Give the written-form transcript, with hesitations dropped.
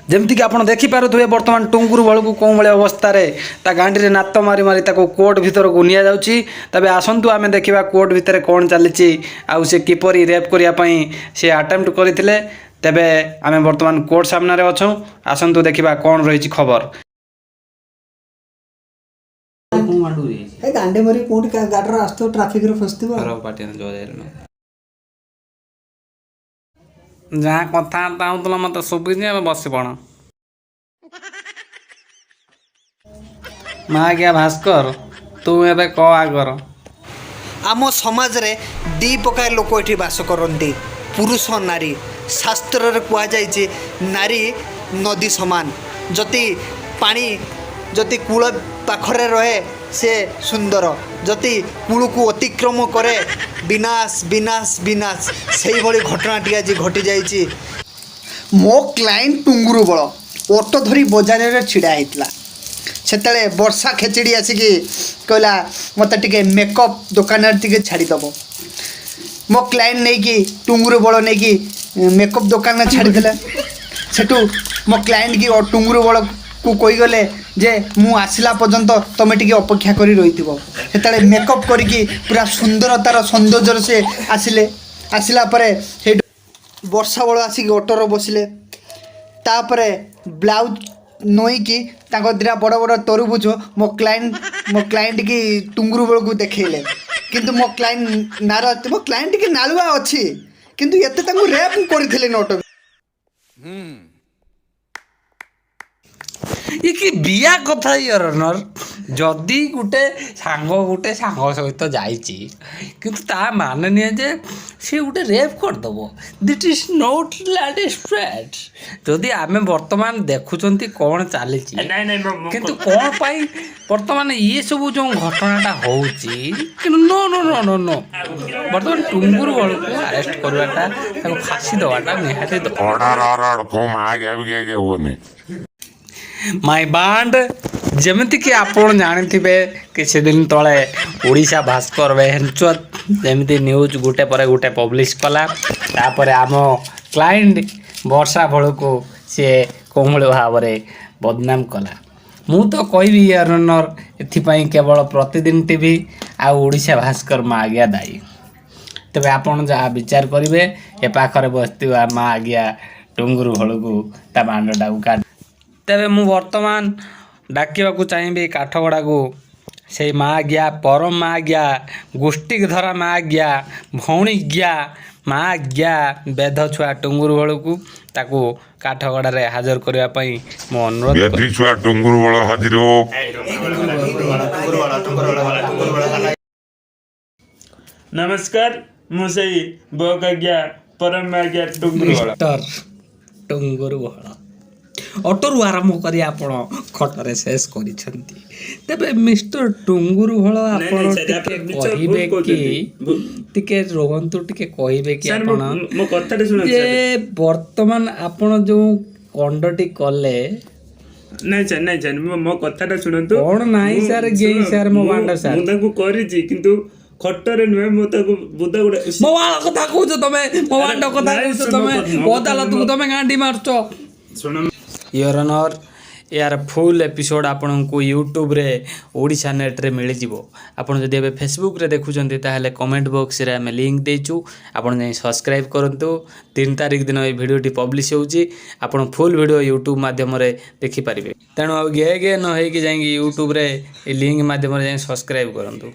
ଯେମିତିକି ଆପଣ ଦେଖିପାରୁଥିବେ, ବର୍ତ୍ତମାନ ଟୁଙ୍ଗୁରୁ ବଳକୁ କେଉଁ ଭଳି ଅବସ୍ଥାରେ ତା ଗାଣ୍ଡିରେ ନାତ ମାରି ମାରି ତାକୁ କୋର୍ଟ ଭିତରକୁ ନିଆଯାଉଛି। ତେବେ ଆସନ୍ତୁ ଆମେ ଦେଖିବା କୋର୍ଟ ଭିତରେ କ'ଣ ଚାଲିଛି ଆଉ ସେ କିପରି ରେପ୍ କରିବା ପାଇଁ ସେ ଆଟେମ୍ପ୍ଟ କରିଥିଲେ। ତେବେ ଆମେ ବର୍ତ୍ତମାନ କୋର୍ଟ ସାମ୍ନାରେ ଅଛୁ। ଆସନ୍ତୁ ଦେଖିବା କ'ଣ ରହିଛି ଖବର। ଏ ଗାଣ୍ଡି ମରି କୋଉଠି ଗାଡ଼ିରେ ଆସୁଥିବ, ଟ୍ରାଫିକରେ ଫସିଥିବ। ଯାହା କଥାବାର୍ତ୍ତା ହେଉଥିଲ ମୋତେ ଶୁଭିଛି। ଏବେ ବସି ପଡ଼। ମା ଆଜ୍ଞା ଭାସ୍କର, ତୁ ଏବେ କହ ଆଗର। ଆମ ସମାଜରେ ଦୁଇ ପ୍ରକାର ଲୋକ ଏଠି ବାସ କରନ୍ତି, ପୁରୁଷ, ନାରୀ। ଶାସ୍ତ୍ରରେ କୁହାଯାଇଛି, ନାରୀ ନଦୀ ସମାନ। ଯଦି ପାଣି ଯଦି କୂଳ ପାଖରେ ରହେ, ସେ ସୁନ୍ଦର। ଯଦି କୂଳକୁ ଅତିକ୍ରମ କରେ, ବିନାଶ, ବିନାଶ, ବିନାଶ। ସେଇଭଳି ଘଟଣାଟି ଆଜି ଘଟିଯାଇଛି। ମୋ କ୍ଲାଏଣ୍ଟ ଟୁଙ୍ଗୁରୁ ବଳ ଅଟୋ ଧରି ବଜାରରେ ଛିଡ଼ା ହେଇଥିଲା। ସେତେବେଳେ ବର୍ଷା ଖେଚେଡ଼ି ଆସିକି କହିଲା, ମୋତେ ଟିକେ ମେକଅପ୍ ଦୋକାନରେ ଟିକେ ଛାଡ଼ିଦେବ। ମୋ କ୍ଲାଏଣ୍ଟ ନେଇକି, ଟୁଙ୍ଗୁରୁ ବଳ ନେଇକି ମେକଅପ୍ ଦୋକାନରେ ଛାଡ଼ିଦେଲେ। ସେଠୁ ମୋ କ୍ଲାଏଣ୍ଟ କି ଟୁଙ୍ଗୁରୁ ବଳକୁ କହିଗଲେ ଯେ ମୁଁ ଆସିଲା ପର୍ଯ୍ୟନ୍ତ ତୁମେ ଟିକେ ଅପେକ୍ଷା କରି ରହିଥିବ। ସେତେବେଳେ ମେକଅପ୍ କରିକି ପୁରା ସୁନ୍ଦରତାର ସୌନ୍ଦର୍ଯ୍ୟରେ ସେ ଆସିଲେ। ଆସିଲା ପରେ ସେଇଠୁ ବର୍ଷା ବଳ ଆସିକି ଅଟୋରେ ବସିଲେ। ତାପରେ ବ୍ଲାଉଜ୍ ନଇକି ତାଙ୍କ ଦୁଇଟା ବଡ଼ ବଡ଼ ତରଭୁଜ ମୋ କ୍ଲାଏଣ୍ଟ କି ଟୁଙ୍ଗୁରୁ ବେଳକୁ ଦେଖେଇଲେ। କିନ୍ତୁ ମୋ କ୍ଲାଏଣ୍ଟ ନାରାଜ। ମୋ କ୍ଲାଏଣ୍ଟ ଟିକେ ନାଳୁଆ ଅଛି, କିନ୍ତୁ ଏତେ ତାଙ୍କୁ ରେପ୍ କରିଥିଲେ ଅଟୋ। ଇଏ କି ବିଆ କଥା your honour? ଯଦି ଗୋଟେ ସାଙ୍ଗ ଗୋଟେ ସାଙ୍ଗ ସହିତ ଯାଇଛି, କିନ୍ତୁ ତା ମାନେ ନୁହେଁ ଯେ ସେ ଗୋଟେ ରେପ୍ କରିଦେବ। That is not straight. ଯଦି ଆମେ ବର୍ତ୍ତମାନ ଦେଖୁଛନ୍ତି କ'ଣ ଚାଲିଛି, ନାଇଁ ନାଇଁ ମୁଁ କିନ୍ତୁ କ'ଣ ପାଇଁ ବର୍ତ୍ତମାନ ଇଏ ସବୁ ଯେଉଁ ଘଟଣାଟା ହେଉଛି? କିନ୍ତୁ no, no, no, no, no, ବର୍ତ୍ତମାନ ଟୁଙ୍ଗୁରୁ ବଳକୁ ଆରେଷ୍ଟ କରିବାଟା, ତାକୁ ଫାଶୀ ଦେବାଟା ନିହାତି ହୁଅନି। ମାଇ ବାଣ୍ଡ, ଯେମିତିକି ଆପଣ ଜାଣିଥିବେ, କିଛି ଦିନ ତଳେ ଓଡ଼ିଶା ଭାସ୍କର ବେହେଞ୍ଚତ ଯେମିତି ନ୍ୟୁଜ୍ ଗୋଟେ ପରେ ଗୋଟେ ପବ୍ଲିଶ କଲା, ତାପରେ ଆମ କ୍ଲାଏଣ୍ଟ ବର୍ଷା ବଳକୁ ସିଏ କେଉଁଭଳି ଭାବରେ ବଦନାମ କଲା। ମୁଁ ତ କହିବି your honour, ଏଥିପାଇଁ କେବଳ ପ୍ରତିଦିନ ଟିଭି ଆଉ ଓଡ଼ିଶା ଭାସ୍କର ମା ଆଜ୍ଞା ଦାୟୀ। ତେବେ ଆପଣ ଯାହା ବିଚାର କରିବେ। ଏ ପାଖରେ ବସିଥିବା ମା ଆଜ୍ଞା ଟୁଙ୍ଗୁରୁ ଭଳକୁ ତା ବାଣ୍ଡଟାକୁ କାଟ। ତେବେ ମୁଁ ବର୍ତ୍ତମାନ ଡାକିବାକୁ ଚାହିଁବି କାଠଗଡ଼ାକୁ ସେଇ ମା ଆଜ୍ଞା, ପରମ ମା ଆଜ୍ଞା, ଗୋଷ୍ଠୀ ଧରା ମା ଆଜ୍ଞା, ଭଉଣୀ ଆଜ୍ଞା, ମା ଆଜ୍ଞା, ବେଧ ଛୁଆ ଟୁଙ୍ଗୁରୁ ଭଳକୁ ତାକୁ କାଠଗଡ଼ାରେ ହାଜର କରିବା ପାଇଁ ମୁଁ ଅନୁରୋଧ ବେଧି କରିବି। ଛୁଆ ଟୁଙ୍ଗୁରୁ ବଳ ହାଜିର ହୋ। ନମସ୍କାର, ମୁଁ ସେଇ ବକ୍ ଆଜ୍ଞା, ପରମ ଆଜ୍ଞା ଟୁଙ୍ଗୁରୁ ବଳ। ମିଷ୍ଟର ଟୁଙ୍ଗୁରୁ ବଳ, ଅଟୋରୁ ଆରମ୍ଭ କରି ଆପଣ ଖଟରେ ଶେଷ କରିଛନ୍ତି। ତେବେ ମିଷ୍ଟର ଟୁଙ୍ଗୁରୁ ଭଳ, ନାଇଁ, ଆପଣ ନାଇଁ ସାର୍, ଟିକେ ଆପଣ ମିଛ ଭୁଲ କହିବେ କି କହୁଛନ୍ତି। ଟିକେ ରୁହନ୍ତୁ, ଟିକେ କହିବେ କି ସାର୍, ମୋ ଆପଣ ମୋ କଥାଟା ଶୁଣନ୍ତୁ ଯେ ସାର୍। ବର୍ତ୍ତମାନ ଆପଣ ଯେଉଁ କଣ୍ଡଟି କଲେ। ନାଇଁ ସାର୍, ନାଇଁ ସାର୍, ମୋ କଥାଟା ଶୁଣନ୍ତୁ। କଣ ନାଇଁ ସାର୍, ଗେଇ ଶୁଣ, ସାର୍, ମୋ ବାଣ୍ଡ ସାର୍। ମୁଁ ତାଙ୍କୁ କରିଛି, କିନ୍ତୁ ଖଟରେ ନୁହେଁ। ମୁଁ ତାକୁ ବୁଦା ଗୁଡା ମୋ ବାଳ କଥା କହୁଛ ତମେ, ମୋ ବାଣ୍ଡ କଥା ନାଇଁ, କହୁଛ ଶୁଣ, ତମେ। ମୋ କଥା ଅଦାଲତକୁ ତମେ ଗାଣ୍ଡି ମାରୁଛ। ଶୁଣ। Your honour, ଏହାର ଫୁଲ୍ ଏପିସୋଡ଼ ଆପଣଙ୍କୁ ୟୁଟ୍ୟୁବରେ ଓଡ଼ିଶା ନେଟ୍ରେ ମିଳିଯିବ। ଆପଣ ଯଦି ଏବେ ଫେସବୁକ୍ରେ ଦେଖୁଛନ୍ତି, ତାହେଲେ କମେଣ୍ଟ ବକ୍ସରେ ଆମେ ଲିଙ୍କ୍ ଦେଇଛୁ, ଆପଣ ଯାଇ ସବସ୍କ୍ରାଇବ୍ କରନ୍ତୁ। 3 ତାରିଖ ଦିନ ଏଇ ଭିଡ଼ିଓଟି ପବ୍ଲିଶ ହେଉଛି। ଆପଣ ଫୁଲ୍ ଭିଡ଼ିଓ ୟୁଟ୍ୟୁବ୍ ମାଧ୍ୟମରେ ଦେଖିପାରିବେ। ତେଣୁ ଆଉ ଗେ ଗେ ନ ହେଇକି ଯାଇକି ୟୁଟ୍ୟୁବରେ ଏ ଲିଙ୍କ୍ ମାଧ୍ୟମରେ ଯାଇ ସବସ୍କ୍ରାଇବ୍ କରନ୍ତୁ।